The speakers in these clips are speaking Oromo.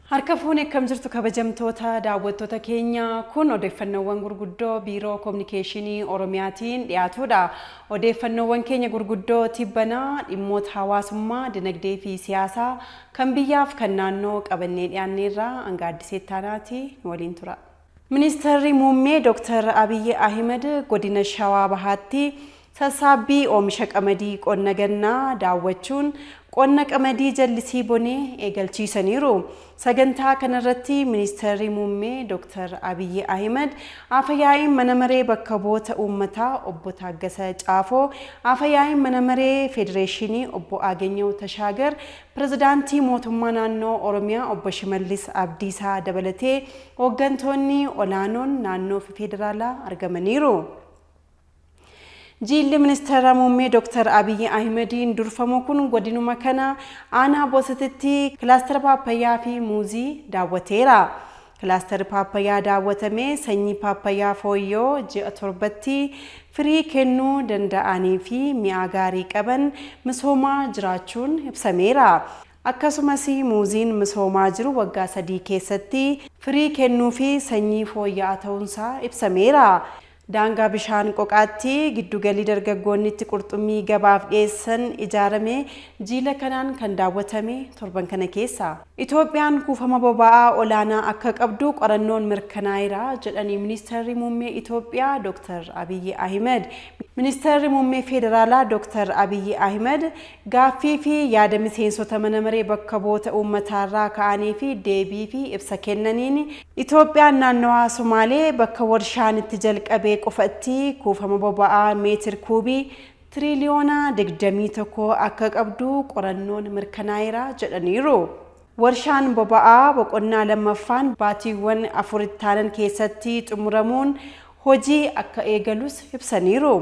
Harka fuunee akkam jirtu, kabajamtoota daawwattoota keenya? Kun odeeffannoowwan gurguddoo Biiroo Kominikeeshinii Oromiyaatiin dhiyaatudha. Odeeffannoowwan keenya gurguddoo tibbanaa dhimmoota hawaasummaa, dinagdee fi siyaasaa kan biyyaaf kan naannoo qabannee dhiyaanneerra. Hanga Addisee Taanaati nu waliin tura. Ministeerri Muummee Dr. Abiyyi Ahimad godina Shawaa Bahaatti sassaabbii oomisha qamadii qonna gannaa daawwachuun qonna qamadii jallisii bonee eegalchiisaniiru. Sagantaa kanarratti Ministeerri Muummee Dr. Abiyyi Ahimad, Afyaa'iin Mana Maree Bakka Bu'oota Uummataa Obbo Taaggasa Caafoo, Afyaa'iin Mana Maree Federeeshinii Obbo Aagenyew Tashaagar, Pirezidaantii Mootummaa Naannoo Oromiyaa Obbo Shimallis Abdiisaa dabalatee hooggantoonni olaanoon naannoo fi federaalaa argamaniiru. Jiilli Ministeera Muummee Dr. Abiyyi Ahimadiin durfamu kun godinuma kana aanaa Bosatitti kilaastara paappaayyaa fi muuzii daawwateera. Kilaastarri paappaayyaa daawwatame sanyii paappaayyaa fooyyoo ji'a 7tti firii kennuu danda'anii fi mi'aa gaarii qaban misoomaa jiraachuun ibsameera. Akkasumas muuziin misoomaa jiru waggaa 3 keessatti firii kennuu fi sanyii fooyya'aa ta'uunsaa ibsameera. Daangaa bishaan Qoqaatti giddugalli dargaggoonni itti qurxummii gabaaf dhiyeessan ijaarame jiila kanaan kan daawwatame torban kana keessa. Itoophiyaan kuufama boba'aa olaanaa akka qabdu qorannoon mirkanaa'eera jedhani Ministeerri Muummee Itoophiyaa Dr. Abiyyi Ahimad. Ministeerri Muummee Federaalaa Dr. Abiyyi Ahimad gaaffii fi yaada miseensota mana maree bakka bu'oota uummataarraa ka'anii fi deebii fi ibsa kennaniin, Itoophiyaan naannawaa Sumaalee bakka warshaan itti jalqabee qofatti kuufama boba'aa meetir kuubii tiriiliyoona 21 akka qabdu qorannoon mirkanaa'eera jedhaniiru. Warshaan boba'aa boqonnaa lammaffaan baatiiwwan 4 ittaanan keessatti xumuramuun hojii akka eegalus ibsaniiru.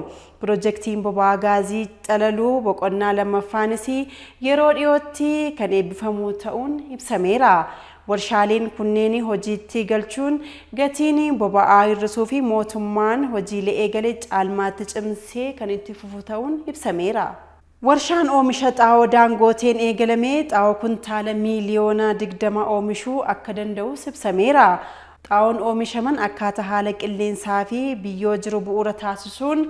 Pirojektiin boba'aa gaazii calaluu boqonnaa lammaffaanis yeroo dhiyootti kan eebbifamu ta'uun ibsameera. Warshaaleen kunneen hojiitti galchuun gatiin boba'aa hir'isuu fi mootummaan hojiilee eegale caalmaatti cimsee kan itti fufu ta'uun ibsameera. Warshaan oomisha xaa'oo Daangooteen eegalame xaa'oo kuntaala miiliyoona 20 oomishuu akka danda'us ibsameera. Xaa'oon oomishaman akkaata haala qilleensaa fi biyyoo jiru bu'uura taasisuun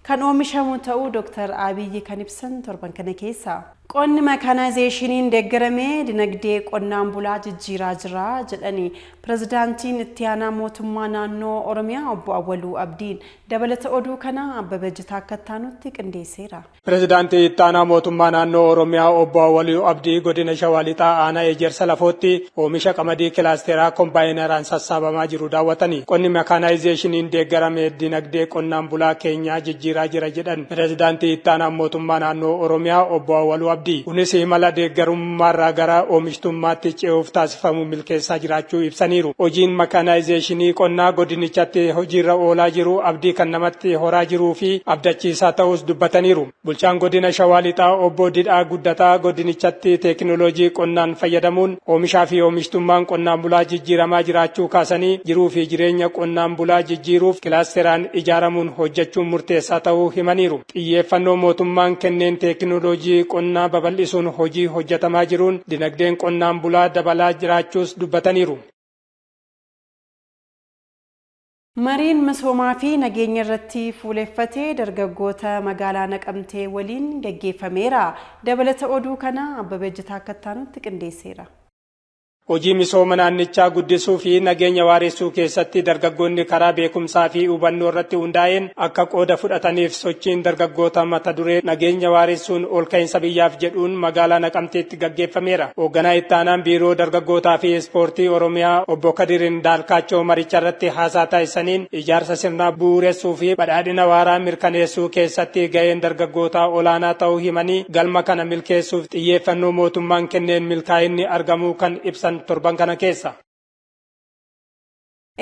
kan oomishamu ta'uu Dr. Abiyyi kan ibsan torban kana keessa. Qonni mekaanaayizeeshiniin deeggarame dinagdee qonnaan bulaa jijjiiraa jira jedhani Pirezidaantiin Itti Aanaa Mootummaa Naannoo Oromiyaa Obbo Awwaluu Abdiin. Dabalata oduu kana Abbabee Jitaa akka itti qindeesseera. Pirezidaantii Itti Aanaa Mootummaa Naannoo Oromiyaa Obbo Awwaluu Abdii godina Shawaa Lixaa aanaa Ejersa Lafootti oomisha qamadii kilaasteraa kombaayinaraan sassaabamaa jiru daawwatani. Qonni mekaanaayizeeshiniin deeggarame dinagdee qonnaan bulaa keenyaa jijjiiraa jira jedhan Pirezidaantii Itti Aanaa Mootummaa Naannoo Oromiyaa Obbo Awwaluu Abdii. Kunis imala deeggarummaarraa gara oomishtummaatti ce'uuf taasifamu milkeessaa jiraachuu ibsaniiru. Hojiin mekaanaayizeeshinii qonnaa godinichatti hojiirra oolaa jiru abdii kan namatti horaa jiruu fi abdachiisaa ta'us dubbataniiru. Bulchaan godina Shawaa Lixaa Obbo Didhaa Guddataa godinichatti teekinooloojii qonnaan fayyadamuun oomishaa fi oomishtummaan qonnaan bulaa jijjiiramaa jiraachuu kaasanii, jiruu fi jireenya qonnaan bulaa jijjiiruuf kilaasteraan ijaaramuun hojjechuun murteessaa ta'uu himaniiru. Xiyyeeffannoo mootummaan kenneen teekinooloojii qonnaa babal'isuun hojii hojjetamaa jiruun dinagdeen qonnaan bulaa dabalaa jiraachuus dubbataniiru. Mariin misoomaa fi nageenya irratti fuuleffatee dargaggoota magaalaa Naqamtee waliin gaggeeffameera. Dabalata oduu kana Abbabee Jitaa akka itti qindeesseera. Hojii misooma naannichaa guddisuu fi nageenya waaressuu keessatti dargaggoonni karaa beekumsaa fi hubannoo irratti hundaa'een akka qooda fudhataniif sochiin dargaggoota mata duree "Nageenya waaressuun ol ka'iinsa biyyaaf" jedhuun magaalaa Naqamteetti gaggeeffameera. Hoogganaa itti aanaan Biiroo Dargaggootaa fi Ispoortii Oromiyaa Obbo Kadir Indaalkaachoo maricha irratti haasaa taasisaniin, ijaarsa sirnaa bu'uuressuu fi badhaadhina waaraa mirkaneessuu keessatti gaheen dargaggootaa olaanaa ta'uu himanii, galma kana milkeessuuf xiyyeeffannoo mootummaan kenneen milkaa'inni argamuu kan ibsan torban kana keessa.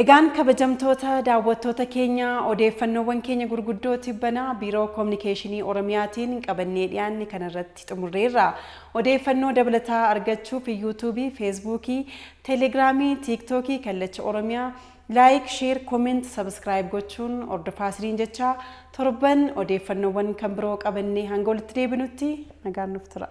Egaan kabajamtoota daawwattoota keenya, odeeffannoowwan keenya gurguddoo tibbanaa Biiroo Kominikeeshinii Oromiyaatiin qabannee dhiyaanne kanarratti xumurreerra. Odeeffannoo dabalataa argachuuf Yuutuubii, Feesbuukii, Teelegiraamii, Tiiktookii Kallacha Oromiyaa like, share, comment, subscribe gochuun hordofaa isiniin jecha, torban odeeffannoowwan kan biroo qabannee hanga walitti deebinutti nagaan nuuf tura.